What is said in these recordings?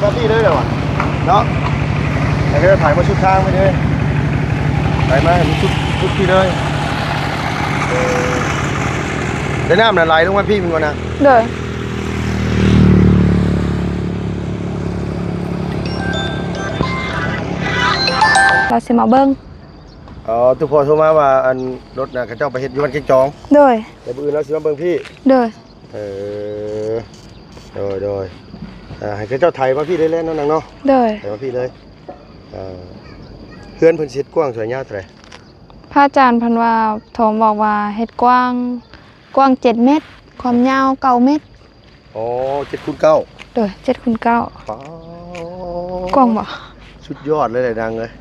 ມາພີ້ເລີຍແຫຼະຫວາເນາະ ແລ້ວກໍຖ່າຍມາສຸດທາງໄປເລີຍ ໄປມາໃຫ້ມັນສຸດ ສຸດພີ້ເລີຍ. ເອີ ແຕ່ນ້ຳນະໄຫຼລົງມາພີ້ແມ່ນບໍ່ນາງ? ໂດຍ ລາວຊິມາເບິ່ງ. ອໍ ຕຸພໍ່ໂທມາວ່າ ອັນ ລົດນະ ເຂົາເຈົ້າໄປເຮັດຢູ່ບ້ານແກ້ງຈອງ. ໂດຍ ແຕ່ມື້ອື່ນລາວຊິມາເບິ່ງພີ້. ໂດຍ ເອີ ໂດຍ ໂດຍ ອ່າ ໃຫ້ເຂົາເຈົ້າໄຖມາພີ້ເລີຍແຫຼະເນາະນາງເນາະ. ໂດຍ ໄຖມາພີ້ເລີຍ. ເອີ ເຮືອນເພິ່ນຊິເຮັດກວ້າງເທົ່າໃດ ຍາວເທົ່າໃດ? ພະອາຈານເພິ່ນວ່າ ໂທມາບອກວ່າເຮັດກວ້າງ ກວ້າງເຈັດເມັດ ຄວາມຍາວເກົ້າເມັດ. ອໍ ເຈັດຄູນເກົ້າ. ໂດຍ ເຈັດຄູນເກົ້າ. ປາ ກວ້າງບໍ່? ສຸດຍອດເລີຍແຫຼະນາງເອີຍ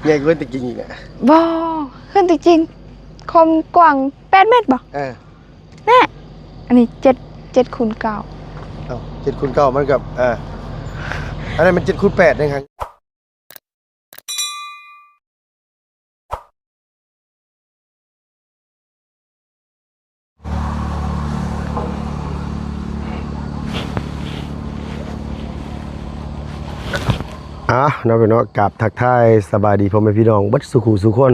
ໃຫຍ່ກວ່າເຮືອນແຕ່ກີ້ອີກນະ. ບໍ່ ເຮືອນແຕ່ກີ້ຄວາມກວ້າງແປດເມັດບໍ່? ເອີ ແນ່ ອັນນີ້ເຈັດ ເຈັດຄູນເກົ້າ. ເອົ້າ ເຈັດຄູນເກົ້າມັນກໍ ເອີ ອັນນັ້ນມັນເຈັດຄູນແປດເດ້ຫັ້ນ. ອ່າ ເນາະ ເນາະ ກາບທັກທາຍສະບາຍດີພໍ່ແມ່ພີ່ນ້ອງເບິດສູ່ຄູ່ສູ່ຄົນ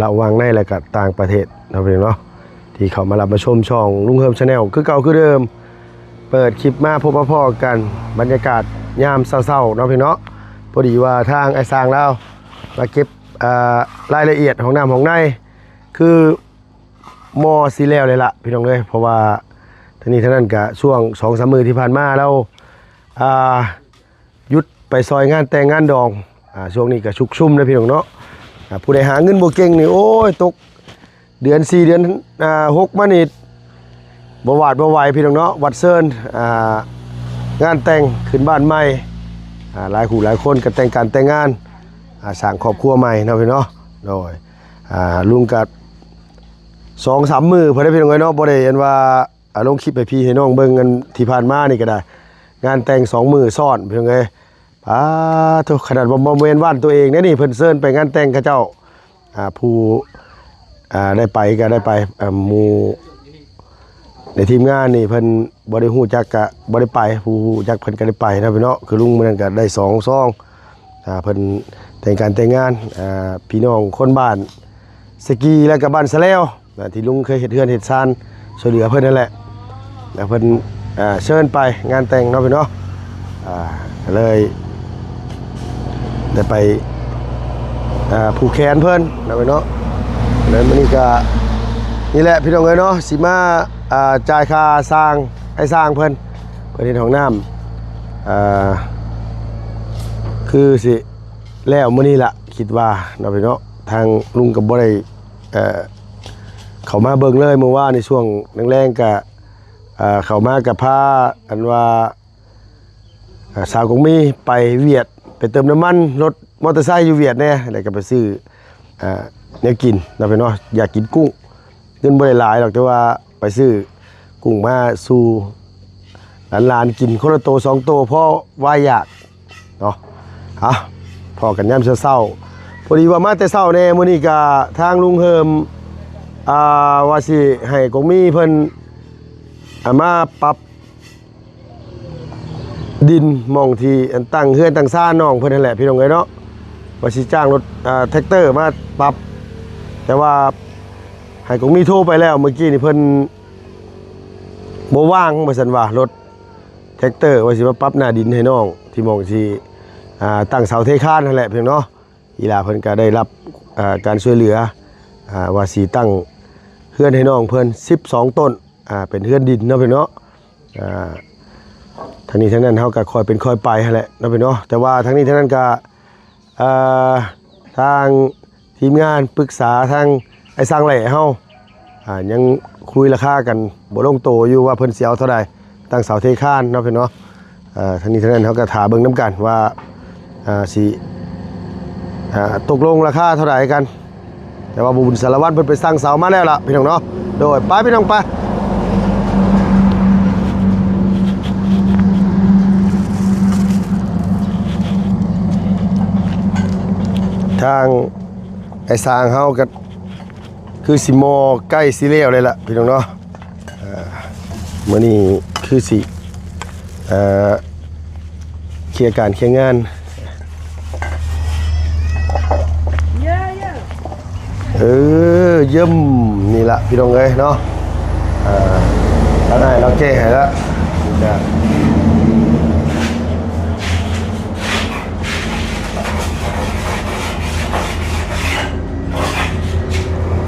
ລະຫວ່າງໃນ ແລະ ກະຕ່າງປະເທດເນາະ ພີ່ນ້ອງເນາະ ທີ່ເຂົ້າມາຮັບມາຊົມຊ່ອງລຸງເຮີມ Channel ຄືເກົ່າຄືເດີມ. ເປີດຄລິບມາພົບມາພໍ້ກັນ ບັນຍາກາດຍາມເຊົ້າໆ ເນາະ ພີ່ນ້ອງເນາະ. ພໍດີວ່າທາງອ້າຍຊ່າງລາວມາເກັບ ອ່າ ລາຍລະອຽດຫ້ອງນ້ຳຫ້ອງໃນ ຄືໝໍ້ຊິແລ້ວເລີຍລະ ພີ່ນ້ອງເອີຍ ເພາະວ່າທັງນີ້ທັງນັ້ນກະຊ່ວງສອງສາມມື້ທີ່ຜ່ານມາລາວ ອ່າ ຢຸດໄປຊ່ອຍງານແຕ່ງງານດອງ. ອ່າ ຊ່ວງນີ້ກໍຊຸກຊຸມເດ້ພີ່ນ້ອງເນາະ. ອ່າ ຜູ້ໃດຫາເງິນບໍ່ເກັ່ງນີ້ ໂອ້ຍ ຕົກເດືອນສີ່ເດືອນ ອ່າ ຫົກມານີ້ ບໍ່ຫວາດບໍ່ໄຫວພີ່ນ້ອງເນາະ. ວັດເຊີນ ອ່າ ງານແຕ່ງຂຶ້ນບ້ານໃໝ່ ອ່າ ຫຼາຍຄູ່ຫຼາຍຄົນກໍແຕ່ງການແຕ່ງງານ ອ່າ ສ້າງຄອບຄົວໃໝ່ເນາະພີ່ນ້ອງເນາະ. ໂດຍ ອ່າ ລຸງກໍສອງສາມມື້ພໍໄດ້ພີ່ນ້ອງເອີຍເນາະ ບໍ່ໄດ້ອັນວ່າ ອ່າ ລົງຄລິບໃຫ້ພີ່ໃຫ້ນ້ອງເບິ່ງ ອັນທີ່ຜ່ານມານີ້ກໍໄດ້ ງານແຕ່ງສອງມື້ຊ້ອນພີ່ນ້ອງເອີຍ. ປາໂທ້ ຂະໜາດວ່າບໍ່ແມ່ນບ້ານຕົວເອງເດ້ນີ້ ເພິ່ນເຊີນໄປງານແຕ່ງເຂົາເຈົ້າ ອ່າ ຜູ້ ອ່າ ໄດ້ໄປກໍໄດ້ໄປ ອ່າ ໝູ່ໃນທີມງານນີ້ເພິ່ນບໍ່ໄດ້ຮູ້ຈັກກໍບໍ່ໄດ້ໄປ ຜູ້ຮູ້ຈັກເພິ່ນກໍໄດ້ໄປເນາະພີ່ນ້ອງ. ຄືລຸງມື້ນັ້ນກໍໄດ້ສອງຊອງ ອ່າ ເພິ່ນແຕ່ງການແຕ່ງງານ ອ່າ ພີ່ນ້ອງຄົນບ້ານສະກີ ແລ້ວກໍບ້ານສະແລວ ນະ ທີ່ລຸງເຄີຍເຮັດເຮືອນເຮັດຊານຊ່ວຍເຫຼືອເພິ່ນນັ້ນແຫຼະ ແລ້ວເພິ່ນ ອ່າ ເຊີນໄປງານແຕ່ງເນາະພີ່ນ້ອງເນາະ. ອ່າ ກໍເລີຍໄດ້ໄປ ອ່າ ຜູກແຂນເພິ່ນເນາະພີ່ນ້ອງເນາະ. ແລ້ວມື້ນີ້ກໍນີ້ແຫຼະພີ່ນ້ອງເອີຍເນາະ ຊິມາ ອ່າ ຈ່າຍຄ່າຊ່າງ ໃຫ້ຊ່າງເພິ່ນ ເພິ່ນເຮັດຫ້ອງນ້ຳ ອ່າ ຄືຊິແລ້ວມື້ນີ້ລະ ຄິດວ່າເນາະພີ່ນ້ອງເນາະ. ທາງລຸງກໍບໍ່ໄດ້ ເອີ ເຂົ້າມາເບິ່ງເລີຍ ມື້ວານໃນຊ່ວງແລງໆ ກະ ເອີ ເຂົ້າມາກະພາ ອັນວ່າ ເອີ ສາວກົງມີໄປຫວຽດ ໄປເຕີມນ້ຳມັນລົດມໍເຕີໄຊຢູ່ຫວຽດແດ່ ແລ້ວກະໄປຊື້ ເອີ ແນວກິນເນາະພີ່ນ້ອງເນາະ ຢາກກິນກຸ້ງ. ເງິນບໍ່ໄດ້ຫຼາຍດອກ ແຕ່ວ່າໄປຊື້ກຸ້ງມາສູ່ຫຼານໆກິນຄົນລະໂຕສອງໂຕ ພໍວາຍຢາກເນາະ. ເອົາ ພໍ້ກັນຍາມເຊົ້າໆ ພໍດີວ່າມາແຕ່ເຊົ້າແດ່. ມື້ນີ້ກະທາງລຸງເຮີມ ອ່າ ວ່າຊິໃຫ້ກົງມີເພິ່ນ ອ່າ ມາປັບ ດິນໝ່ອງທີ່ອັນຕັ້ງເຮືອນຕັ້ງຊານນ້ອງເພິ່ນຫັ້ນແຫຼະ ພີ່ນ້ອງເອີຍເນາະ. ວ່າຊິຈ້າງລົດ ອ່າ ແທັກເຕີມາປັບ ແຕ່ວ່າໃຫ້ກົງມີໂທໄປແລ້ວ ມື້ກີ້ນີ້ເພິ່ນບໍ່ວ່າງວ່າຊັ້ນວ່າ ລົດແທັກເຕີວ່າຊິມາປັບໜ້າດິນໃຫ້ນ້ອງ ທີ່ໝ່ອງຊິ ອ່າ ຕັ້ງເສົາເທຄານຫັ້ນແຫຼະ ພີ່ນ້ອງເນາະ. ອີ່ຫຼ້າເພິ່ນກໍໄດ້ຮັບ ອ່າ ການຊ່ວຍເຫຼືອ ອ່າ ວ່າຊິຕັ້ງເຮືອນໃຫ້ນ້ອງເພິ່ນສິບສອງຕົ້ນ ອ່າ ເປັນເຮືອນດິນເນາະ ພີ່ນ້ອງເນາະ. ອ່າ ທາງນີ້ທາງນັ້ນເຮົາກໍຄ່ອຍເປັນຄ່ອຍໄປຫັ້ນແຫຼະເນາະ ພີ່ນ້ອງເນາະ. ແຕ່ວ່າທາງນີ້ທາງນັ້ນກໍ ເອີ ທາງທີມງານປຶກສາທາງອ້າຍຊ່າງແຫຼ້ເຮົາ ອ່າ ຍັງຄຸຍລາຄາກັນບໍ່ລົງໂຕຢູ່ວ່າເພິ່ນຊິເອົາເທົ່າໃດ ຕັ້ງເສົາເທຄານເນາະ ພີ່ນ້ອງເນາະ. ເອີ ທາງນີ້ທາງນັ້ນເຮົາກໍຖ້າເບິ່ງນຳກັນວ່າ ອ່າ ຊິ ອ່າ ຕົກລົງລາຄາເທົ່າໃດກັນ. ແຕ່ວ່າບຸນສາລະວັນເພິ່ນໄປສັ່ງເສົາມາແລ້ວລະ ພີ່ນ້ອງເນາະ. ໂດຍ ໄປ ພີ່ນ້ອງ ໄປ. ທາງອ້າຍຊ່າງເຮົາກໍຄືຊິໝໍ້ໃກ້ຊິແລ້ວເລີຍລະ ພີ່ນ້ອງເນາະ. ເອີ ມື້ນີ້ຄືຊິ ເອີ ເຄຍການເຄຍງານ. ເອີ ຢ້ຽມ ນີ້ລະພີ່ນ້ອງເອີຍເນາະ. ອ່າ ທາງອ້າຍລາວແກ້ໃຫ້ລະ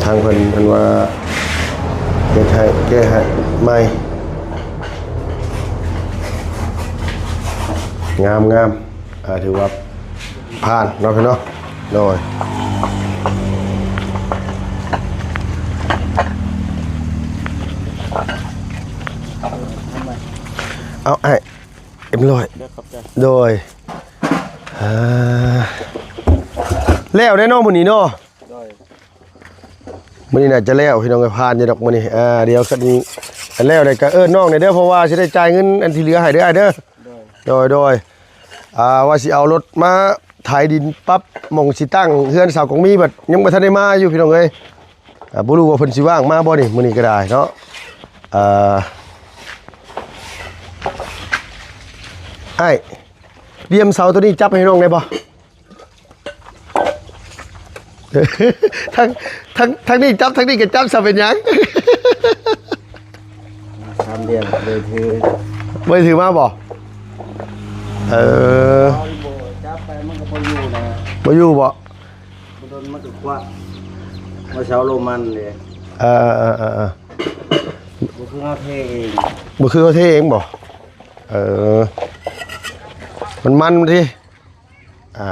ທາງເພິ່ນ ເພິ່ນວ່າເຮັດໃຫ້ ແກ້ໃຫ້ໃໝ່ ງາມໆ. ອ່າ ຖືວ່າຜ່ານເນາະ ເນາະ. ໂດຍ ເອົາ ອ້າຍ ເອັມຮ້ອຍ ໂດຍ ຂອບໃຈ. ອ່າ ແລ້ວແນ່ເນາະມື້ນີ້ເນາະ. ໂດຍ ມື້ນີ້ໜ້າຈະແລ້ວພີ່ນ້ອງເອີຍ ຜ່ານຢູ່ດອກມື້ນີ້. ອ່າ ດຽວຄັນ ຄັນແລ້ວໄດ້ກໍເອີ້ນນ້ອງແດ່ເດີ ເພາະວ່າຊິໄດ້ຈ່າຍເງິນອັນທີ່ເຫຼືອໃຫ້ເດີອ້າຍເດີ. ໂດຍ ໂດຍ ໂດຍ. ອ່າ ວ່າຊິເອົາລົດມາໄຖດິນປັບໝ່ອງຊິຕັ້ງເຮືອນສາວກອງມີ ບັດຍັງບໍ່ທັນໄດ້ມາຢູ່ພີ່ນ້ອງເອີຍ. ອ່າ ບໍ່ຮູ້ວ່າເພິ່ນຊິວ່າງມາບໍ່ນີ້ ມື້ນີ້ກໍໄດ້ເນາະ. ອ່າ ອ້າຍ ດຽມເສົາໂຕນີ້ຈັບໃຫ້ນ້ອງໄດ້ບໍ່? ທັງ ທັງ ທັງນີ້ຈັບ ທັງນີ້ກໍຈັບ ຊະເປັນຫຍັງ? ສາມຫຼ່ຽມ ບໍ່ໄດ້ຖື ບໍ່ໄດ້ຖືມາບໍ່? ເອີ ຈັບໄປມັນກໍບໍ່ຢູ່ນະ ບໍ່ຢູ່ບໍ່? ບໍ່ດົນມັນກໍຄວັກ ມາເຊົາໂລມັນເດ້. ເອີ ເອີ ເອີ ເອີ ບໍ່ຄືເຮົາເທເອງ ບໍ່ຄືເຮົາເທເອງບໍ່? ເອີ ມັນມັນຕິ. ອ່າ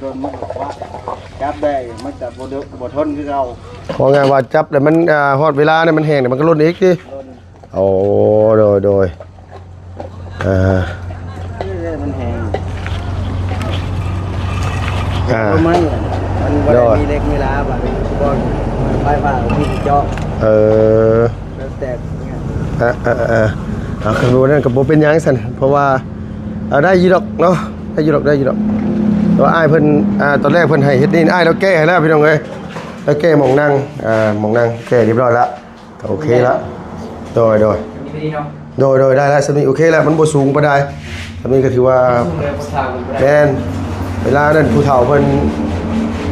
ໂດນມັນກໍຄວັກ ຈັບໄດ້ມັນກໍບໍ່ ບໍ່ທົນຄືເກົ່າ. ເວົ້າງ່າຍວ່າຈັບແລ້ວມັນ ອ່າ ຮອດເວລານີ້ມັນແຫ້ງ ມັນກໍຫຼົ່ນອີກຕິ. ໂອ້ ໂດຍ ໂດຍ ເອີ ມັນແຫ້ງ ອ່າ ມັນບໍ່ໄດ້ມີເຫຼັກມີລາ ບາດນີ້ບໍ່ໄຟຟ້າມີເຈາະ. ເອີ ແຕກ ເອີ ເອີ ເອີ ເອົາ ຄັນບໍ່ນັ້ນກໍບໍ່ເປັນຫຍັງຊັ້ນ ເພາະວ່າ ເອົາ ໄດ້ຢູ່ດອກເນາະ ໄດ້ຢູ່ດອກ ໄດ້ຢູ່ດອກ. ແຕ່ວ່າອ້າຍເພິ່ນ ອ່າ ຕອນແລກເພິ່ນໃຫ້ເຮັດນີ້ ອ້າຍລາວແກ້ໃຫ້ແລ້ວພີ່ນ້ອງເອີຍ ລາວແກ້ໝ່ອງນັ່ງ ອ່າ ໝ່ອງນັ່ງແກ້ຮຽບຮ້ອຍລະ ກໍໂອເຄລະ. ໂດຍ ໂດຍ ໂດຍ ໂດຍ ໄດ້ລະ ສ່ຳນີ້ໂອເຄລະ ມັນບໍ່ສູງປານໃດ. ສ່ຳນີ້ກໍຖືວ່າ ແມ່ນ ເວລານັ້ນຜູ້ເຖົ້າເພິ່ນ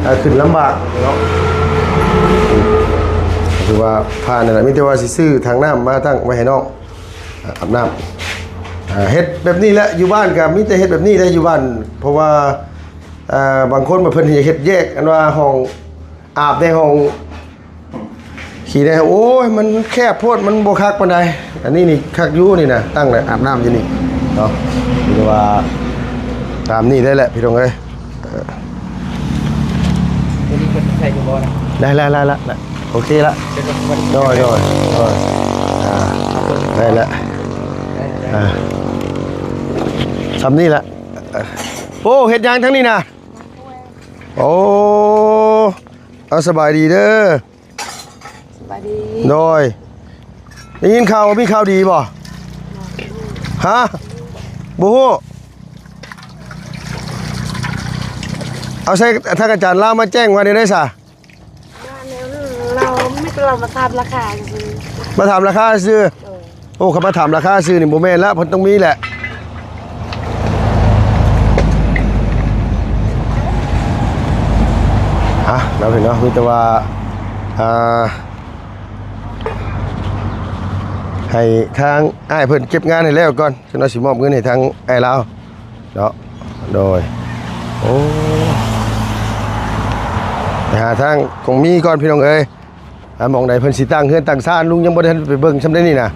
ເອີ ຂຶ້ນລຳບາກເນາະ. ຖືວ່າຜ່ານນັ້ນແຫຼະ ມີແຕ່ວ່າຊິຊື້ຖັງນ້ຳມາຕັ້ງໄວ້ໃຫ້ນ້ອງ ອາບນ້ຳ. ເຮັດແບບນີ້ແຫຼະ ຢູ່ບ້ານກໍມີແຕ່ເຮັດແບບນີ້ແຫຼະ ຢູ່ບ້ານ ເພາະວ່າ ເອີ ບາງຄົນເພິ່ນຢາກເຮັດແຍກ ອັນວ່າຫ້ອງອາບແດ່ ຫ້ອງ ຂີ້ແດ່ ໂອ້ຍ ມັນແຄບໂພດ ມັນບໍ່ຄັກປານໃດ. ອັນນີ້ນີ້ຄັກຢູ່ນີ້ນະ ຕັ້ງແຕ່ອາບນ້ຳຢູ່ນີ້ເນາະ ຫຼືວ່າຕາມນີ້ໄດ້ແຫຼະພີ່ນ້ອງເອີຍ. ເອີ ຕົວນີ້ເພິ່ນໃສ່ຢູ່ບໍ່ນະ? ໄດ້ ໄດ້ ໄດ້ລະ ໂອເຄລະ. ໂດຍ ໂດຍ ໂດຍ ອ່າ ໄດ້ລະ ອ່າ ຊ່ຳນີ້ລະ. ໂອ້ ເຮັດຫຍັງທາງນີ້ນະ? ໂອ້ ເອົາ ສະບາຍດີເດີ. ສະບາຍດີ. ໂດຍ ໄດ້ຍິນຂ່າວວ່າມີຂ່າວດີບໍ່? ຮະ? ບໍ່ຮູ້. ເອົາ ໃສ່ທາງອາຈານລາວມາແຈ້ງວ່າແນວໃດຊະ? ວ່າແນວ ລາວ ມີແຕ່ລາວມາຖາມລາຄາຊື່. ມາຖາມລາຄາຊື່. ໂດຍ. ໂອ້ ຄັນມາຖາມລາຄາຊື່ນີ້ບໍ່ແມ່ນລະ ເພິ່ນຕ້ອງມີແຫຼະ. ອ່ະ ເນາະ ເນາະ ມີແຕ່ວ່າ ອ່າ ໃຫ້ທາງອ້າຍເພິ່ນເກັບງານໃຫ້ແລ້ວກ່ອນ ຈັ່ງໜ້ອຍຊິມອບເງິນໃຫ້ທາງອ້າຍລາວເນາະ. ໂດຍ ໂອ້ ໄປຫາທາງກອງມີກ່ອນ ພີ່ນ້ອງເອີຍ. ອ່າ ໝ່ອງໃດເພິ່ນຊິຕັ້ງເຮືອນຕັ້ງຊານ ລຸງຍັງບໍ່ໄດ້ທັນໄປເບິ່ງຊ່ຳໃດນີ້ນະ.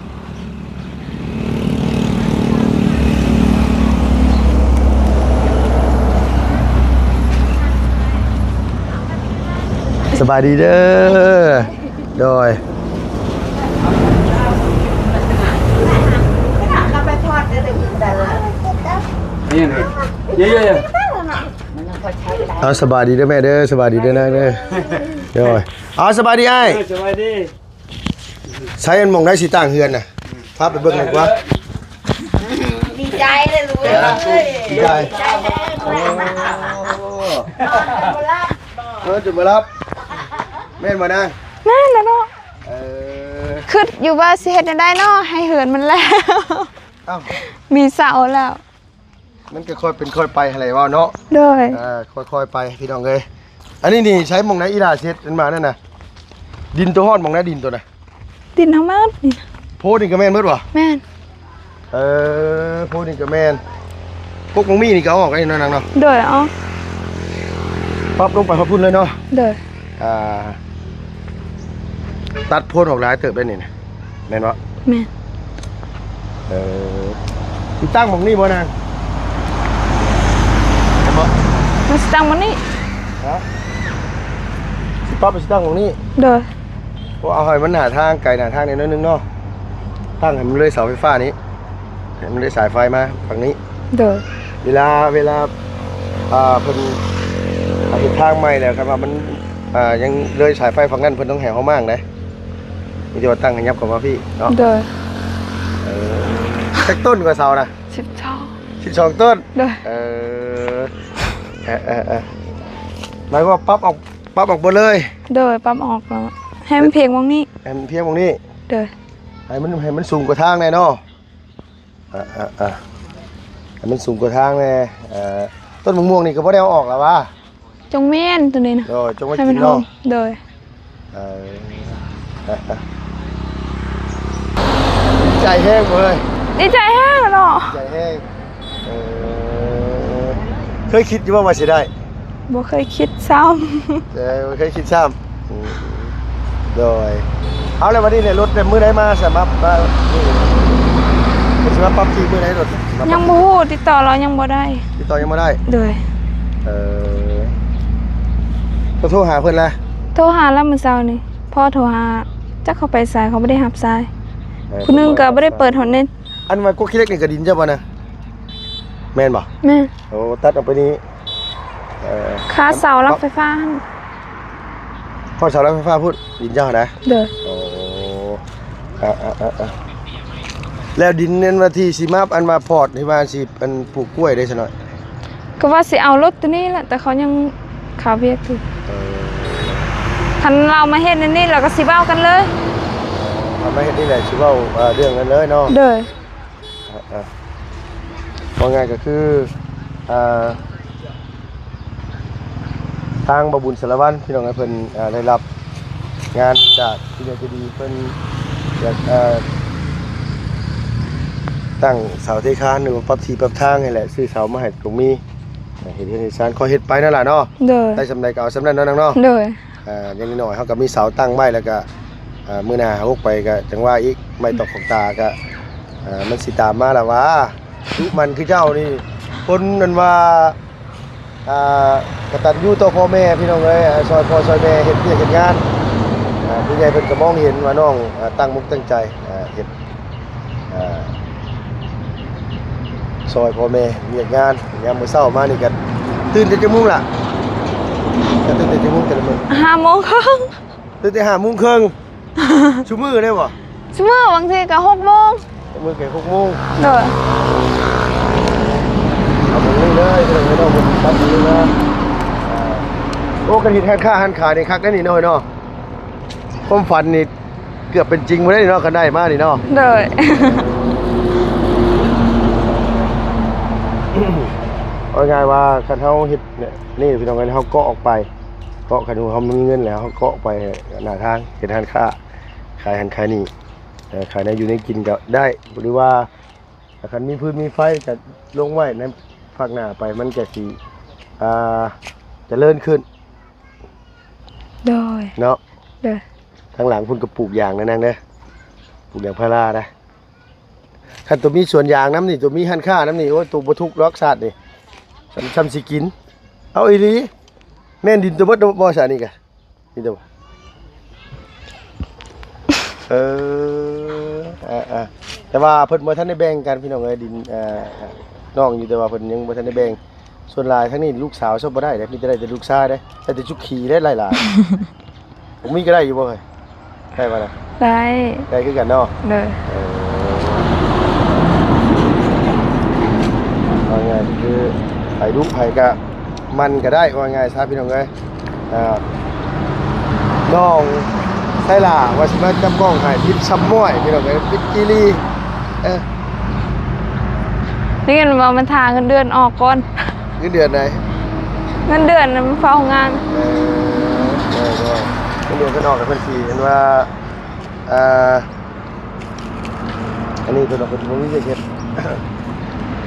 ສະບາຍດີເດີ. ໂດຍ ເອົາ ສະບາຍດີເດີແມ່ເດີ ສະບາຍດີເດີນາງເດີ. ໂດຍ ເອົາ ສະບາຍດີອ້າຍ. ເອີ ສະບາຍດີ. ໃສ ອັນໝ່ອງໃດຊິຕັ້ງເຮືອນນະ? ພາໄປເບິ່ງດີກວ່າ. ດີໃຈເລີຍລູກເອີຍ. ດີໃຈ. ໂອ້ ເອີ ຈະບໍ່ຫຼັບ. ແມ່ນບໍ່ນາງ? ແມ່ນແລ້ວເນາະ. ເອີ ຄິດຢູ່ວ່າຊິເຮັດແນວໃດເນາະ ໃຫ້ເຮືອນມັນແລ້ວ. ເອົ້າ ມີເສົາແລ້ວ. ມັນກໍຄ່ອຍເປັນຄ່ອຍໄປຫັ້ນແຫຼະເວົ້າເນາະ. ໂດຍ ອ່າ ຄ່ອຍໆໄປພີ່ນ້ອງເອີຍ. ອັນນີ້ນີ້ໃຊ້ໝ່ອງໃດອີ່ຫຼ້າເຊັດມັນມານັ້ນນະ? ດິນຕົວຮ້ອນໝ່ອງໃດ ດິນຕົວນະ? ດິນທາງບ້ານນີ້. ໂພນີ້ກໍແມ່ນເບິດບໍ່? ແມ່ນ. ເອີ ໂພນີ້ກໍແມ່ນ. ກົກໝາກມີ້ນີ້ກໍເອົາອອກໄດ້ເນາະນາງເນາະ? ໂດຍ ເອົາ ປັບລົງໄປຮອດພຸ້ນເລີຍເນາະ? ໂດຍ. ອ່າ ຕັດໂພນອອກຫຼາຍເຕີບໄດ້ນີ້ນະ ແມ່ນບໍ່? ແມ່ນ. ເອີ ຊິຕັ້ງໝ່ອງນີ້ບໍ່ນາງ? ແມ່ນບໍ່? ມັນຊິຕັ້ງໝ່ອງນີ້. ຮະ? ຊິປັບ ຊິຕັ້ງໝ່ອງນີ້? ໂດຍ. ໂອ້ ເອົາໃຫ້ມັນໜ້າທາງ ໄກໜ້າທາງແດ່ໜ້ອຍໜຶ່ງເນາະ, ຕັ້ງໃຫ້ມັນເລີຍເສົາໄຟຟ້ານີ້ ໃຫ້ມັນເລີຍສາຍໄຟມາຝັ່ງນີ້. ໂດຍ. ເວລາ ເວລາ ອ່າ ເພິ່ນເຮັດທາງໃໝ່ແລ້ວ ຄັນວ່າມັນ ອ່າ ຍັງເລີຍສາຍໄຟຝັ່ງນັ້ນ ເພິ່ນຕ້ອງໃຫ້ເຮົາມ້າງໄດ໋. ມີແຕ່ວ່າຕັ້ງໃຫ້ຫຍັບເຂົ້າມາພີ້ເນາະ. ໂດຍ. ເອີ ຈັກຕົ້ນກວ່າເສົານະ? ສິບສອງ. ສິບສອງຕົ້ນ. ໂດຍ. ເອີ ເອີ ເອີ ເອີ ໝາຍຄວາມວ່າປັບອອກ ປັບອອກເບິດເລີຍ? ໂດຍ ປັບອອກແລ້ວ ໃຫ້ມັນພຽງໝ່ອງນີ້. ໃຫ້ມັນພຽງໝ່ອງນີ້? ໂດຍ. ໃຫ້ມັນ ໃຫ້ມັນສູງກວ່າທາງແດ່ເນາະ. ອ່າ ອ່າ ອ່າ ໃຫ້ມັນສູງກວ່າທາງແດ່. ເອີ ຕົ້ນມະມ່ວງນີ້ກໍບໍ່ໄດ້ເອົາອອກລະຫວາ? ຈົ່ງແມ່ນໂຕນີ້ນະ. ໂດຍ ຈົ່ງໄວ້ກິນເນາະ. ໂດຍ. ເອີ ເອີ ເອີ ດີໃຈແຮງເວີຍ. ດີໃຈແຮງເນາະ. ດີໃຈແຮງ. ເອີ ເຄີຍຄິດຢູ່ບໍ່ວ່າຊິໄດ້? ບໍ່ເຄີຍຄິດຊ້ຳ. ເອີ ບໍ່ເຄີຍຄິດຊ້ຳ. ອືມ ໂດຍ. ເອົາແລ້ວບັດນີ້ແຫຼະ ລົດແບບມື້ໃດມາສາມາດ ມາ ເພິ່ນຊິມາປັບທີ່ມື້ໃດລົດ? ຍັງບໍ່ຮູ້ ຕິດຕໍ່ລາວຍັງບໍ່ໄດ້. ຕິດຕໍ່ຍັງບໍ່ໄດ້? ໂດຍ. ເອີ ໂທ ໂທຫາເພິ່ນລະ? ໂທຫາລະມື້ເຊົ້ານີ້ ພໍ່ໂທຫາ ຈັກເຂົາໄປໃສ ເຂົາບໍ່ໄດ້ຮັບສາຍ. ເອີ ຜູ້ໜຶ່ງກໍບໍ່ໄດ້ເປີດຮອດເນັດ. ອັນວ່າກົກຂີ້ເຫຼັກນີ້ກໍດິນເຈົ້າບໍ່ນະ? ແມ່ນບໍ່? ແມ່ນ. ໂອ້ ຕັດອອກໄປນີ້. ເອີ ຄາເສົາຫຼັກໄຟຟ້າຫັ້ນ. ຮອດເສົາຫຼັກໄຟຟ້າພຸ້ນ ດິນເຈົ້າຫັ້ນນະ? ໂດຍ. ໂອ້ ອາ ອາ ອາ ອາ ແລ້ວດິນນັ້ນວ່າທີ່ຊິມາ ອັນວ່າພອດ ທີ່ວ່າຊິ ອັນ ປູກກ້ວຍເດ້ຊະເນາະ? ກໍວ່າຊິເອົາລົດໂຕນີ້ແຫຼະ ແຕ່ເຂົາຍັງຄາວຽກຢູ່. ເອີ ຄັນລາວມາເຮັດອັນນີ້ ລາວກໍຊິເວົ້າກັນເລີຍ. ເອົາມາເຮັດນີ້ແຫຼະ ຊິເວົ້າ ເອີ ເລື່ອງນັ້ນເລີຍເນາະ? ໂດຍ. ອ່າ ອ່າ ເວົ້າງ່າຍກໍຄື ອ່າ ທາງບ່າວບຸນສາລະວັນ ພີ່ນ້ອງເອີຍ ເພິ່ນ ອ່າ ໄດ້ຮັບງານຈາກຜູ້ໃຫຍ່ໃຈດີ ເພິ່ນຢາກ ເອີ ຕັ້ງເສົາເທຄານ ຫຼືວ່າປັບທີ່ປັບທາງໃຫ້ແຫຼະ ຊື້ເສົາມາໃຫ້ຕົງມີ ເຮັດເຮືອນເຮັດຊານ ຂໍເຮັດໄປນັ້ນລະເນາະ. ໂດຍ. ໄດ້ສ່ຳໃດກໍເອົາສ່ຳນັ້ນເນາະນາງເນາະ. ໂດຍ. ອ່າ ຢ່າງໜ້ອຍເຮົາກໍມີເສົາຕັ້ງໄວ້ ແລ້ວກໍ ອ່າ ມື້ໜ້າຫົກໄປກໍຈັ່ງວ່າອີກ ໄມ້ຕອກຂອກຕາກໍ ອ່າ ມັນຊິຕາມມາລະຫວາ. ດຸໝັ່ນຄືເຈົ້ານີ້ ຄົນນັ້ນວ່າ ອ່າ ກະຕັນຍູຕໍ່ພໍ່ແມ່ ພີ່ນ້ອງເອີຍ ຊ່ອຍພໍ່ຊ່ອຍແມ່ເຮັດວຽກເຮັດງານ. ອ່າ ຜູ້ໃຫຍ່ເພິ່ນກໍມອງເຫັນວ່ານ້ອງ ອ່າ ຕັ້ງອົກຕັ້ງໃຈ ອ່າ ເຮັດ ອ່າ ຊ່ອຍພໍ່ແມ່ວຽກງານ. ຍາມມື້ເຊົ້າມານີ້ກໍຕື່ນແຕ່ຈັກໂມງລະ? ກໍຕື່ນແຕ່ຈັກໂມງແຕ່ລະມື້? ຫ້າໂມງເຄິ່ງ. ຕື່ນແຕ່ຫ້າໂມງເຄິ່ງ ຊຸມື້ເດ້ບໍ່? ຊຸມື້ ບາງທີກໍຫົກໂມງ. ມື້ກໍຫົກໂມງ. ໂດຍ. ເອົາໝ່ອງນີ້ເລີຍ ພີ່ນ້ອງເອີຍເນາະ ເພິ່ນປັບຢູ່ນີ້ນະ. ອ່າ ໂອ້ ຄັນເຮັດຮ້ານຄ້າຮ້ານຂາຍນີ້ຄັກໄດ໋ນີ້ເນາະ ເນາະ. ຄວາມຝັນນີ້ເກືອບເປັນຈິງບໍ່ໄດ້ເນາະ ຄັນໄດ້ມານີ້ເນາະ. ໂດຍ. ເອົາງ່າຍວ່າຄັນເຮົາເຮັດນີ້ ພີ່ນ້ອງເອີຍ ເຮົາເກາະອອກໄປ ເກາະ ຄັນເຮົາມີເງິນແລ້ວ ເຮົາເກາະໄປໜ້າທາງ ເຮັດຮ້ານຄ້າ ຂາຍຫັ້ນຂາຍນີ້ ເອີ ຂາຍແນວຢູ່ແນວກິນກໍໄດ້ ຫຼືວ່າຄັນມີຟືນມີໄຟກໍລົງໄວ້ໃນພາກໜ້າໄປ ມັນກໍຊິ ອ່າ ຈະເລີນຂຶ້ນ. ໂດຍ. ເນາະ. ໂດຍ. ທາງຫຼັງພຸ້ນກໍປູກຢາງນະນາງເດີ ປູກຢາງພາລານະ. ຄັນໂຕມີສວນຢາງນຳນີ້ ໂຕມີຮ້ານຄ້ານຳນີ້ ໂອ້ຍ ໂຕບໍ່ທຸກດອກຊາດນີ້ ຊ່ຳ ຊ່ຳຊິກິນ. ເອົາອີ່ຫຼີ ແມ່ນດິນໂຕເບິດບໍ່ຊະນີ້ກະ? ເອີ ອ່າໆ ແຕ່ວ່າເພິ່ນບໍ່ທັນໄດ້ແບ່ງກັນ ພີ່ນ້ອງເອີຍ ດິນ ເອີ ນ້ອງຢູ່ ແຕ່ວ່າເພິ່ນຍັງບໍ່ທັນໄດ້ແບ່ງ. ສ່ວນຫຼາຍທາງນີ້ລູກສາວຊອບບໍ່ໄດ້ເດ້ ມີແຕ່ໄດ້ແຕ່ລູກຊາຍເດ້ ໄດ້ແຕ່ຈຸກຂີ້ເດ້ ຫຼາຍໆ. ບໍ່ມີກໍໄດ້ຢູ່ບໍ່ເຮີ້ຍ? ໄດ້ບໍ່ລະ? ໄດ້ ໄດ້ຄືກັນເນາະ. ໂດຍ. ເອີ ເອົາງ່າຍຄືໃຜດຸໃຜກະມັນກະໄດ້ ວ່າງ່າຍຊະ ພີ່ນ້ອງເອີຍ. ອ່າ ນ້ອງໄຊຫຼ້າວ່າຊິມາຈັບກ້ອງໃຫ້ ຜິດຊຳມ້ອຍ ພີ່ນ້ອງເອີຍ ຜິດອີ່ຫຼີ. ເອີ ໄດ້ຍິນວ່າມັນຖ້າເງິນເດືອນອອກກ່ອນ. ເງິນເດືອນໃດ? ເງິນເດືອນນຳເຝົ້າງານ. ເອີ ເອີ ເງິນເດືອນເພິ່ນອອກ ແລ້ວເພິ່ນຊິເຫັນວ່າ ເອີ ອັນນີ້ເພິ່ນວ່າເພິ່ນບໍ່ມີວຽກເຮັດ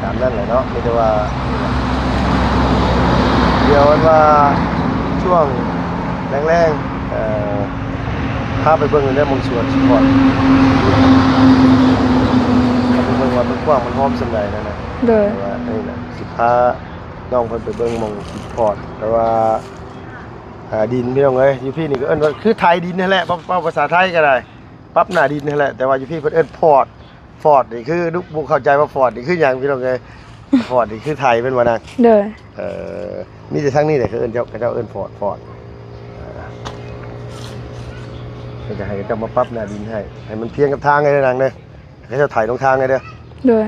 ຕາມນັ້ນແຫຼະເນາະ. ມີແຕ່ວ່າ ດຽວອັນວ່າຊ່ວງແລງໆ ເອີ ພາໄປເບິ່ງໃນໝ່ອງສວນສະກ່ອນ ພາໄປເບິ່ງວ່າມັນກວ້າງມັນຫອມສ່ຳໃດນັ້ນນະ. ໂດຍ ແຕ່ວ່າອັນນີ້ນະ ຊິພານ້ອງເພິ່ນໄປເບິ່ງໝ່ອງຊິພອດ ແຕ່ວ່າ ອ່າ ດິນ ພີ່ນ້ອງເອີຍ ຢູ່ພີ້ນີ້ກໍເອີ້ນວ່າຄືໄຖດິນຫັ້ນແຫຼະ ເວົ້າ ເວົ້າພາສາໄທກໍໄດ້ ປັບໜ້າດິນຫັ້ນແຫຼະ. ແຕ່ວ່າຢູ່ພີ້ເພິ່ນເອີ້ນຟອດ ຟອດນີ້ຄື ລູກບໍ່ເຂົ້າໃຈວ່າຟອດນີ້ຄືຫຍັງ ພີ່ນ້ອງເອີຍ. ຟອດນີ້ຄືໄຖແມ່ນບໍ່ນາງ? ໂດຍ ເອີ ມີແຕ່ທາງນີ້ແຫຼະເຂົາເອີ້ນ ເຈົ້າ ເຂົາເຈົ້າເອີ້ນຟອດ ຟອດ ເອີ ເພິ່ນຈະໃຫ້ເຂົາເຈົ້າມາປັບໜ້າດິນໃຫ້ ໃຫ້ມັນພຽງກັບທາງໃຫ້ນາງເດີ. ເຂົາເຈົ້າໄຖລົງທາງໃຫ້ເດີ. ໂດຍ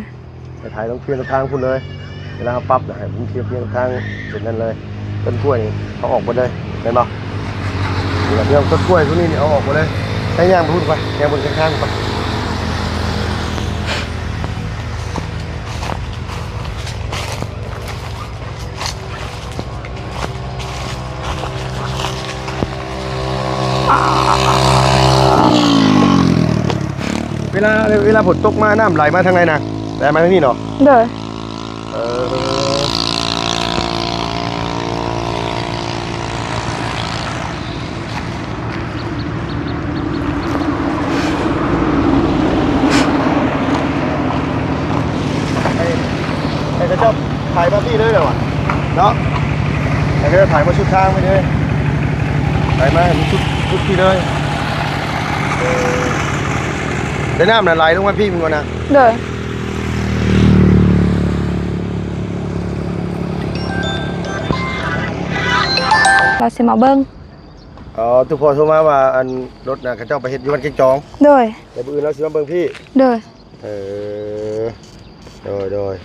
ໄຖລົງພຽງກັບທາງພຸ້ນເລີຍ. ເວລາເຮົາປັບນະ ໃຫ້ມັນພຽງກັບທາງເສັ້ນນັ້ນເລີຍ. ຕົ້ນກ້ວຍນີ້ເອົາອອກໝົດເລີຍ ແມ່ນບໍ່? ນີ້ລະ ເລື່ອງຕົ້ນກ້ວຍພວກນີ້ນີ້ເອົາອອກໝົດເລີຍ. ໃຫ້ຍ່າງໄປພຸ້ນໄປ ຍ່າງເບິ່ງຂ້າງໆໄປ. ເວລາ ເວລາຝົນຕົກມາ ນ້ຳໄຫຼມາທາງໃດນະ? ໄຫຼມາທາງນີ້ເນາະ? ໂດຍ ເອີ ໃຫ້ ໃຫ້ເຂົາເຈົ້າໄຖມາພີ້ເລີຍແຫຼະຫວາ ເນາະ ໃຫ້ເຂົາເຈົ້າໄຖມາສຸດທາງໄປເລີຍ ໄຖມາໃຫ້ມັນສຸດ ສຸດພີ້ເລີຍ. ເອີ ແຕ່ນ້ຳນະໄຫຼລົງມາພີ້ແມ່ນບໍ່ນະ? ໂດຍ ລາວຊິມາເບິ່ງ. ອໍ ຕຸພໍ່ໂທມາວ່າ ອັນ ລົດນະ ເຂົາເຈົ້າໄປເຮັດຢູ່ວັດແກ້ງຈອງ. ໂດຍ ແຕ່ມື້ອື່ນລາວຊິມາເບິ່ງພີ້. ໂດຍ ເອີ ໂດຍ ໂດຍ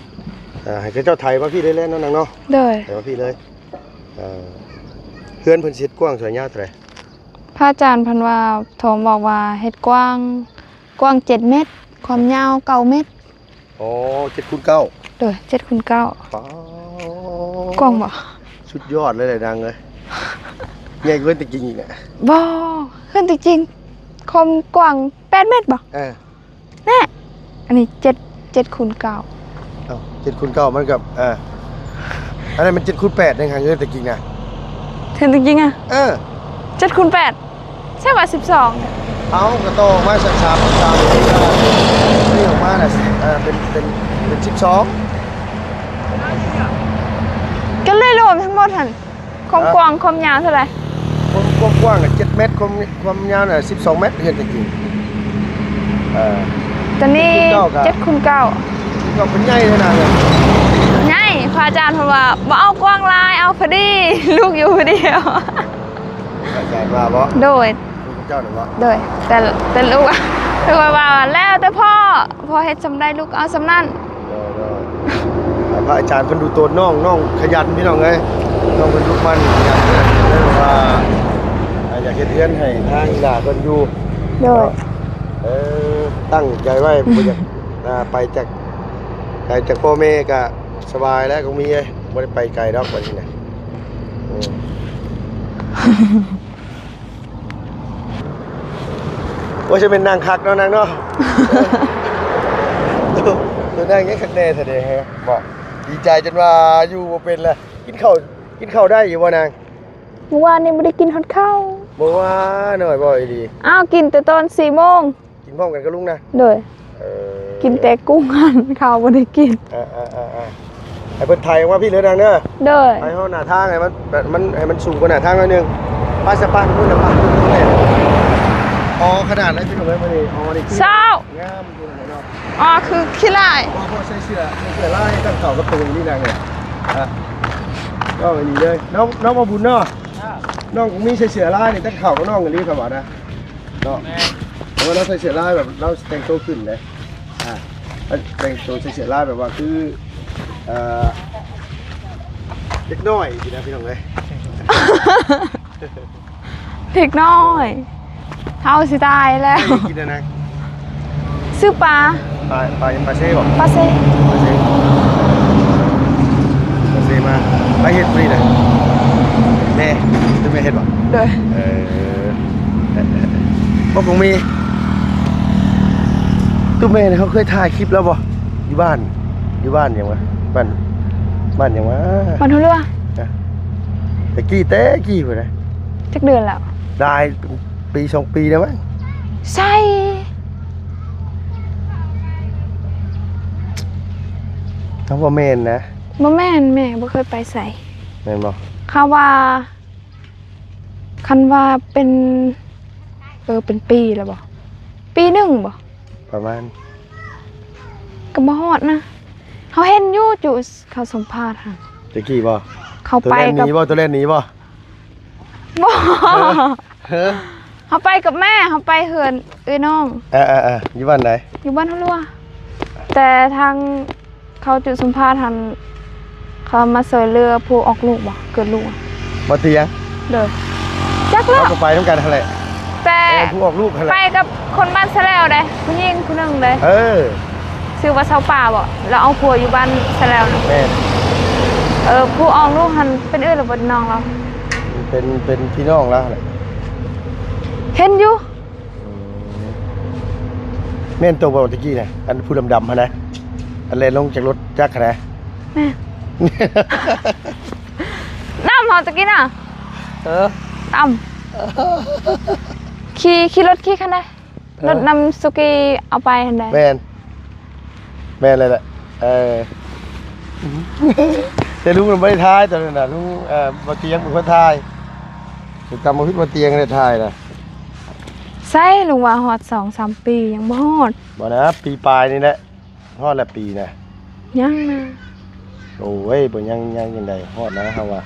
ອ່າ ໃຫ້ເຂົາເຈົ້າໄຖມາພີ້ເລີຍແຫຼະເນາະນາງເນາະ. ໂດຍ ໄຖມາພີ້ເລີຍ. ເອີ ເຮືອນເພິ່ນຊິເຮັດກວ້າງເທົ່າໃດ ຍາວເທົ່າໃດ? ພະອາຈານເພິ່ນວ່າ ໂທມາບອກວ່າເຮັດກວ້າງ ກວ້າງເຈັດແມັດ ຄວາມຍາວເກົ້າແມັດ. ອໍ ເຈັດຄູນເກົ້າ. ໂດຍ ເຈັດຄູນເກົ້າ. ປາ ກວ້າງບໍ່? ສຸດຍອດເລີຍແຫຼະນາງເອີຍ ໃຫຍ່ກວ່າເຮືອນຕົວຈິງອີກນະ. ບໍ່ ເຮືອນຕົວຈິງຄວາມກວ້າງແປດແມັດບໍ່? ເອີ ແນ່ ອັນນີ້ເຈັດ ເຈັດຄູນເກົ້າ. ເອົ້າ ເຈັດຄູນເກົ້າມັນກໍ ເອີ ອັນນັ້ນມັນເຈັດຄູນແປດເດ້ ຫາເຮືອນຕົວຈິງນະ. ເຮືອນຕົວຈິງອະ? ເອີ ເຈັດຄູນແປດ ໃຊ່ວ່າສິບສອງ. ເອົ້າ ກໍຕໍ່ອອກມາສາມ ສາມ ນີ້ອອກມານະ ເປັນ ເປັນ ເປັນສິບສອງ. ກໍເລີຍລວມທັງໝົດຫັ້ນ ຄວາມກວ້າງຄວາມຍາວເທົ່າໃດ? ຄວາມ ຄວາມກວ້າງນະເຈັດແມັດ ຄວາມ ຄວາມຍາວນະສິບສອງແມັດ ເຮືອນຕົວຈິງ. ເອີ ຕົວນີ້ເຈັດຄູນເກົ້າ ເຈັດຄູນເກົ້າ ກໍເປັນໃຫຍ່ເລີຍນະ. ໃຫຍ່ ພະອາຈານເພິ່ນວ່າບໍ່ເອົາກວ້າງຫຼາຍ ເອົາພໍດີ ລູກຢູ່ຜູ້ດຽວ. ອາຈານວ່າບໍ່? ໂດຍ ລູກເຈົ້ານະບໍ່? ໂດຍ ແຕ່ ແຕ່ລູກ ລູກວ່າ ແລ້ວແຕ່ພໍ່ ພໍ່ເຮັດສ່ຳໃດລູກເອົາສ່ຳນັ້ນ. ໂດຍ ໂດຍ ພະອາຈານເພິ່ນດູໂຕນນ້ອງ ນ້ອງຂະຫຍັນພີ່ນ້ອງເອີຍ ນ້ອງເພິ່ນດຸໝັ່ນຂະຫຍັນ ເພິ່ນເລີຍວ່າ ອ່າ ຢາກເຮັດເຮືອນໃຫ້ທາງອີ່ຫຼ້າເພິ່ນຢູ່. ໂດຍ ເອີ ຕັ້ງໃຈໄວ້ ບໍ່ຢາກ ອ່າ ໄປຈາກ ໄກຈາກພໍ່ແມ່ກະສະບາຍແລ້ວ ກໍມີ ບໍ່ໄດ້ໄປໄກດອກບັດນີ້ນະ. ໂອ້ຍ ຈະແມ່ນນັ່ງຄັກເນາະ ນັ່ງເນາະ ໂຕນັ່ງຍັງຄັກແນ່ແທ້ເດ. ບໍ່ ດີໃຈຈົນວ່າຢູ່ບໍ່ເປັນແລ້ວ. ກິນເຂົ້າ ກິນເຂົ້າໄດ້ຢູ່ບໍ່ນາງ? ມື້ວານນີ້ບໍ່ໄດ້ກິນຮອດເຂົ້າ. ບໍ່ວ່າໜ້ອຍບໍ່ ອີ່ຫຼີ. ອ້າວ ກິນແຕ່ຕອນສີ່ໂມງ. ກິນພ້ອມກັນກັບລຸງນະ? ໂດຍ ເອີ ກິນແຕ່ກຸ້ງຫັ້ນ ເຂົ້າບໍ່ໄດ້ກິນ. ເອີໆໆ ໃຫ້ເພິ່ນໄຖອອກມາພີ້ເດີນາງເດີ. ໂດຍ ໄຖຮອດໜ້າທາງໃຫ້ມັນ ແບບມັນ ໃຫ້ມັນສູງກວ່າໜ້າທາງໜ້ອຍໜຶ່ງ. ໄປສະ ໄປພຸ້ນລະ ໄປພຸ້ນແຫຼະ. ອໍ ຂະໜາດໃດພີ່ນ້ອງເອີຍ ມື້ນີ້ ອໍ ນີ້ຄືງາມຢູ່ເນາະ. ອໍ ຄືຂີ້ລ້າຍ ເພາະໃສ່ເສື້ອ ໃສ່ເສື້ອລາຍຕັ້ງເຂົ້າກັບໂຕນີ້ນາງເອີຍ. ອ່ະ ເວົ້າອີ່ຫຼີເລີຍ ນ້ອງ ນ້ອງບໍ່ບຸນເນາະ. ນ້ອງມີໃສ່ເສື້ອລາຍນີ້ຕັ້ງເຂົ້າກັບນ້ອງອີ່ຫຼີ ຄຳວ່ານະ. ເນາະ ເພາະວ່າລາວໃສ່ເສື້ອລາຍແບບລາວແຕ່ງໂຕຂຶ້ນເດ້. ອ່າ ແຕ່ງໂຕໃສ່ເສື້ອລາຍແບບວ່າຄື ເອີ ເດັກນ້ອຍຊີ້ນະ ພີ່ນ້ອງເອີຍ. ເດັກນ້ອຍ ເຮົາຊິຕາຍແລ້ວ. ກິນອັນນັ້ນ ຊື້ປາ ປາ ປາ ປາເຊບໍ? ປາເຊ ປາເຊ. ນີ້ມາ ໃຜເຮັດຜູ້ນີ້ນະ? ແມ່ ຄືແມ່ເຮັດບໍ່? ໂດຍ ເອີ ບໍ່ຄົງມີ. ຕູ້ແມ່ນີ້ເຮົາເຄີຍຖ່າຍຄລິບລາວບໍ່? ຢູ່ບ້ານ ຢູ່ບ້ານຫຍັງວະ? ບ້ານ ບ້ານຫຍັງວະ? ບ້ານຫົວເຮືອ ນະ ແຕ່ກີ້ ແຕ່ກີ້ພຸ້ນນະ. ຈັກເດືອນແລ້ວ? ຫຼາຍ ປີສອງປີແລ້ວມັ້ງ. ໃສ? ເຮົາວ່າແມ່ນນະ. ບໍ່ແມ່ນ ແມ່ບໍ່ເຄີຍໄປໃສ. ແມ່ນບໍ່? ເຂົາວ່າ ຄັນວ່າເປັນ ເອີ ເປັນປີແລ້ວບໍ່? ປີໜຶ່ງບໍ່? ປະມານ ກໍບໍ່ຮອດນະ. ເຮົາເຫັນຢູ່ຈຸເຂົາສຳພາດຫັ້ນ. ແຕ່ກີ້ບໍ່? ເຂົາໄປກັບ ໂຕແລ່ນໜີບໍ່? ໂຕແລ່ນໜີບໍ່? ບໍ່ ເຮີ ເຮົາໄປກັບແມ່ ເຮົາໄປເຮືອນເອື້ອຍນ້ອງ. ເອີໆໆ ຢູ່ບ້ານໃດ? ຢູ່ບ້ານຫົວເຮືອ ແຕ່ທາງ ເຂົາຈຸສຳພາດຫັ້ນ ເຂົາມາຊ່ວຍເຫຼືອຜູ້ອອກລູກບໍ່? ເກີດລູກ ບໍ່ຕຽງ. ໂດຍ ຈັກແລ້ວ ເຮົາກໍໄປນຳກັນຫັ້ນແຫຼະ. ແຕ່ ເອີ ຜູ້ອອກລູກຫັ້ນແຫຼະ ໄປກັບຄົນບ້ານສະແລວເດ້ ຜູ້ຍິງຜູ້ໜຶ່ງເດ້. ເອີ ຊື່ວ່າຊາວປ່າບໍ່? ລາວເອົາຜົວຢູ່ບ້ານສະແລວນະ. ແມ່ນ. ເອີ ຜູ້ອອກລູກຫັ້ນເປັນເອື້ອຍຫຼືບໍ່ ນ້ອງລາວ? ເປັນ ເປັນພີ່ນ້ອງລາວຫັ້ນແຫຼະ. ເຫັນຢູ່. ອືມ ແມ່ນໂຕບໍ່ຕະກີ້ນະ? ອັນຜູ້ດຳໆຫັ້ນນະ ອັນແລ່ນລົງຈາກລົດຈັກຫັ້ນນະ. ແມ່ນ ນຳເຮົາຕະກີ້ນະ. ເອີ ນຳ ຂີ່ ຂີ່ລົດຂີ່ຄັນໃດ? ເອີ ລົດນຳສຸກີເອົາໄປຫັ້ນໃດ. ແມ່ນ ແມ່ນແລ້ວແຫຼະ. ເອີ ແຕ່ລຸງບໍ່ໄດ້ຖ່າຍຕອນນັ້ນນະ ລຸງ ເອີ ບໍ່ຕຽງເປັນຄົນຖ່າຍ. ຈຳບໍ່ຜິດບໍ່ຕຽງໄດ້ຖ່າຍນະ. ໃສ ລຸງວ່າຮອດສອງສາມປີ ຍັງບໍ່ຮອດ. ບໍ່ນະ ປີປາຍນີ້ແຫຼະ ຮອດແລ້ວປີນະ. ຍັງນະ. ໂອ້ຍ ບໍ່ຍັງ ຍັງຈັ່ງໃດ ຮອດແລ້ວເຮົາວ່າ.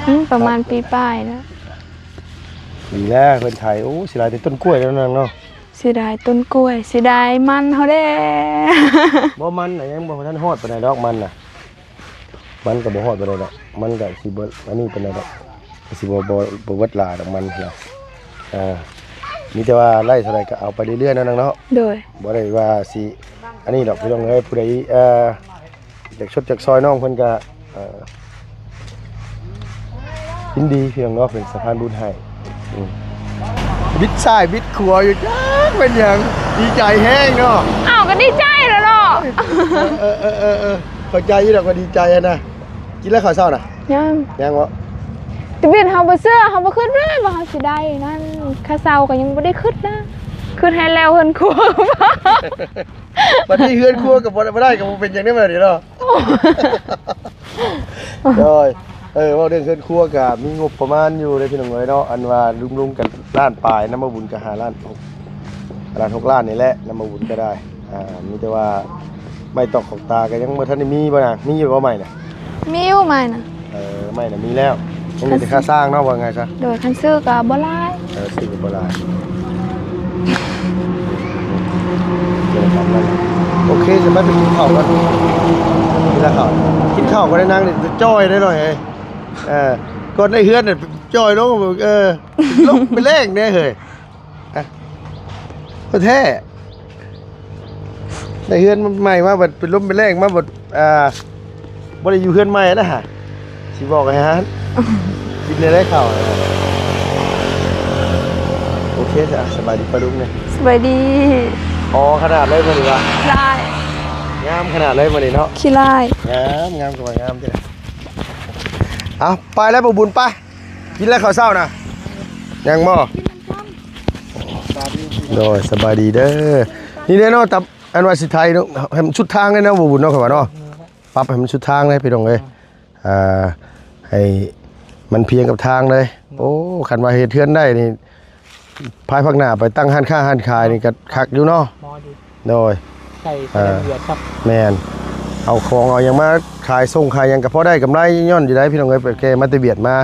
ອືມ ປະມານປີປາຍແລ້ວ. ດີແລ້ວເພິ່ນໄຖ. ໂອ້ ເສຍດາຍແຕ່ຕົ້ນກ້ວຍແລ້ວນາງເນາະ. ເສຍດາຍຕົ້ນກ້ວຍ ເສຍດາຍມັນເຮົາແດ່. ບໍ່ ມັນນະ ຍັງບໍ່ທັນຮອດປານໃດດອກ ມັນນະ. ມັນກໍບໍ່ຮອດປານໃດດອກ ມັນກໍຊິບໍ່ອັນນີ້ປານໃດດອກ ກໍຊິບໍ່ ບໍ່ ບໍ່ເບິດຫຼາຍດອກມັນນະ. ເອີ ມີແຕ່ວ່າໄດ້ເທົ່າໃດກໍເອົາໄປເລື້ອຍໆເນາະນາງເນາະ. ໂດຍ ບໍ່ໄດ້ວ່າຊິອັນນີ້ດອກພີ່ນ້ອງເອີຍ. ຜູ້ໃດ ເອີ ຢາກຊົດຢາກຊ່ອຍນ້ອງເພິ່ນກໍ ເອີ ຍິນດີພີ່ນ້ອງເນາະ ເປັນສະພານບຸນໃຫ້. ອືມ ບິດຊ້າຍບິດຂວາຢູ່ ຈັກເປັນຫຍັງ ດີໃຈແຮງເນາະ. ອ້າວ ກໍດີໃຈແລ້ວເນາະ. ເອີ ເອີ ເອີ ເອີ ເຂົ້າໃຈຢູ່ດອກວ່າດີໃຈຫັ້ນນະ. ກິນແລ້ວເຂົ້າເຊົ້ານະ? ຍັງ ຍັງບໍ່? ແຕ່ເປັນເຮົາບໍ່ເຊື່ອ ເຮົາບໍ່ຄິດເລີຍວ່າເຮົາຊິໄດ້ນັ້ນ. ຄ່າເຊົ່າກໍຍັງບໍ່ໄດ້ຄິດນະ ຄິດໃຫ້ແລ້ວເຮືອນຄົວ. ບັດນີ້ເຮືອນຄົວກໍບໍ່ ບໍ່ໄດ້ ກໍບໍ່ເປັນຫຍັງໄດ້ບັດນີ້ເນາະ. ໂດຍ ເອີ ເວົ້າເລື່ອງເຮືອນຄົວກໍມີງົບປະມານຢູ່ເດ້ພີ່ນ້ອງເອີຍເນາະ. ອັນວ່າລຸງໆກໍລ້ານປາຍ ນຳມາບຸນກໍຫ້າລ້ານ ຫ້າລ້ານ ຫົກລ້ານນີ້ແຫຼະ ນຳມາບຸນກໍໄດ້. ອ່າ ມີແຕ່ວ່າໄມ້ຕອກຂອກຕາກໍຍັງບໍ່ທັນໄດ້ມີບໍ່ນະ? ມີຢູ່ບໍ່ໄມ້ນະ? ມີຢູ່ໄມ້ນະ. ເອີ ໄມ້ນະມີແລ້ວ ຍັງມີແຕ່ຄ່າສ້າງເນາະ ວ່າງ່າຍຊະ. ໂດຍ ຄັນຊື້ກໍບໍ່ຫຼາຍ. ເອີ ຊື້ກໍບໍ່ຫຼາຍ. ໂອເຄ ສະບາຍ ໄປກິນເຂົ້າກ່ອນ. ກິນແລ້ວເຂົ້າ ກິນເຂົ້າກໍໄດ້ນັ່ງນີ້ຈ່ອຍໄດ້ໜ້ອຍເອີຍ. ເອີ ກ່ອນໄດ້ເຮືອນນີ້ຈ່ອຍລົງ ເອີ ລົງໄປແລງແດ່ເຮີ້ຍ. ອ່ະ ບໍ່ແທ້ ໄດ້ເຮືອນໃໝ່ມາບັດເປັນລົມເປັນແລ້ງມາບັດ ອ່າ ບໍ່ໄດ້ຢູ່ເຮືອນໃໝ່ແລ້ວຫະ ຊິບອກໃຫ້ຫັ້ນ. ກິນໄດ້ເຂົ້າ. ໂອເຄ ສະ ສະບາຍດີປ້າລຸງເດີ. ສະບາຍດີ. ອໍ ຂະໜາດເລີຍມື້ນີ້ວະ ຂີ້ລ້າຍ. ງາມຂະໜາດເລີຍມື້ນີ້ເນາະ. ຂີ້ລ້າຍ. ງາມ ງາມກໍວ່າງາມຕິ. ເອົາ ໄປແລ້ວບໍ່ບຸນ ໄປ. ກິນແລ້ວເຂົ້າເຊົ້ານະ? ຍັງບໍ່? ໂດຍ ສະບາຍດີເດີ. ນີ້ເດ້ເນາະ ຕຳ ອັນວ່າຊິໄຖເນາະ ໃຫ້ມັນສຸດທາງເລີຍເນາະ ບໍ່ບຸນເນາະ ຂ້ອຍວ່າເນາະ. ປັບໃຫ້ມັນສຸດທາງເລີຍພີ່ນ້ອງເອີຍ. ອ່າ ໃຫ້ມັນພຽງກັບທາງເລີຍ. ໂອ້ ຄັນວ່າເຮັດເຮືອນໄດ້ນີ້ ພາຍພາກໜ້າໄປຕັ້ງຮ້ານຄ້າຮ້ານຂາຍນີ້ກໍຄັກຢູ່ເນາະ. ໂດຍ ໃສ່ ເອີ ສະແລມຫວຽດຄັບ. ແມ່ນ ເອົາຂອງເອົາຫຍັງມາຂາຍສົ່ງຂາຍຫຍັງກໍພໍໄດ້ກຳໄລຍ້ອນຢູ່ໄດ໋ພີ່ນ້ອງເອີຍ. ແກ່ມາແຕ່ຫວຽດມາ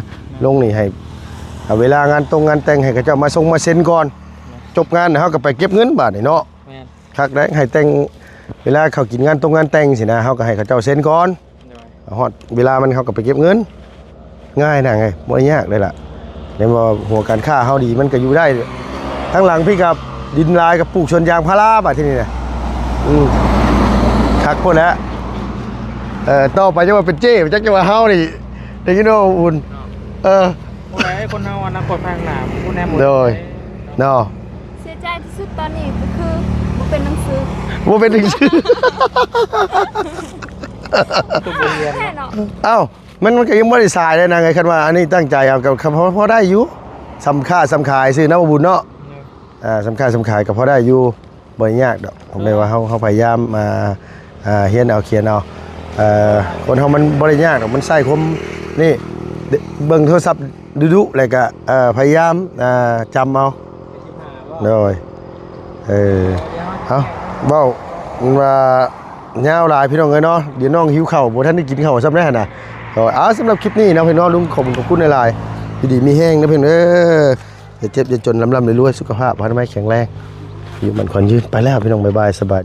ລົງນີ້ໃຫ້ ເອົາເວລາງານຕົງງານແຕ່ງໃຫ້ເຂົາເຈົ້າມາສົ່ງມາເຊັນກ່ອນ. ແມ່ນ ຈົບງານເຮົາກໍໄປເກັບເງິນບາດນີ້ເນາະ. ແມ່ນ ຄັກໄດ໋ ໃຫ້ແຕ່ງ ເວລາເຂົາກິນງານຕົງງານແຕ່ງຊີ້ນະ ເຮົາກໍໃຫ້ເຂົາເຈົ້າເຊັນກ່ອນ. ໂດຍ ຮອດເວລາມັນເຮົາກໍໄປເກັບເງິນ ງ່າຍນາງເອີຍ ບໍ່ໄດ້ຍາກເລີຍລະ. ແມ່ນບໍ່? ຫົວການຄ້າເຮົາດີ ມັນກໍຢູ່ໄດ້. ທາງຫຼັງພີ້ກໍ ດິນຫຼາຍກໍປູກສວນຢາງພາລາບາດທີນີ້ນະ. ອືມ ຄັກໂພດແຫຼະ. ເອີ ຕໍ່ໄປຈະວ່າເປັນເຈ້ ຈັກຈະວ່າເຮົານີ້ ໄດ້ຍິນບໍ່ບຸນ? ເອີ ຜູ້ໃດ ຄົນເຮົາອະນາຄົດຂ້າງໜ້າ ຜູ້ແນມ ໂດຍ ເນາະ. ເສຍໃຈທີ່ສຸດຕອນນີ້ກໍຄືບໍ່ເປັນໜັງສື ບໍ່ເປັນໜັງສື. ແທ້ເນາະ. ເອົ້າ ມັນ ມັນກໍຍັງບໍ່ໄດ້ສາຍເດ້ນາງເອີຍ. ຄັນວ່າອັນນີ້ຕັ້ງໃຈເອົາກໍ ກໍພໍ ພໍໄດ້ຢູ່ ສ່ຳຄ້າສ່ຳຂາຍຊື່ນະ ບໍ່ບຸນເນາະ. ອ່າ ສ່ຳຄ້າສ່ຳຂາຍກໍພໍໄດ້ຢູ່ ບໍ່ໄດ້ຍາກດອກ. ເອີ ແມ່ນວ່າເຮົາ ເຮົາພະຍາຍາມ ອ່າ ອ່າ ຮຽນເອົາຂຽນເອົາ ເອີ ຄົນເຮົາມັນບໍ່ໄດ້ຍາກດອກ ມັນໃຊ້ຄວາມນີ້ ເບິ່ງໂທລະສັບດຸໆ ແລ້ວກໍ ເອີ ພະຍາຍາມ ອ່າ ຈຳເອົາ. ໂດຍ ເອີ ເອົ້າ ເວົ້າວ່າຍາວຫຼາຍພີ່ນ້ອງເອີຍເນາະ. ດຽວນ້ອງຫິວເຂົ້າ ບໍ່ທັນໄດ້ກິນເຂົ້າຊ້ຳໄດຫັ້ນນະ. ໂດຍ ເອົາ ສຳລັບຄລິບນີ້ເນາະພີ່ນ້ອງ ລຸງຂໍບຸນຂອບຄຸນຫຼາຍໆ. ຢູ່ດີມີແຮງນະພີ່ນ້ອງເອີຍ ຢ່າເຈັບຢ່າຈົນ ລ່ຳໆລວຍໆ ສຸຂະພາບອະນາໄມແຂງແຮງ ອາຍຸໝັ້ນຂວັນຍືນ. ໄປແລ້ວພີ່ນ້ອງ ບາຍບາຍ ສະບາຍ.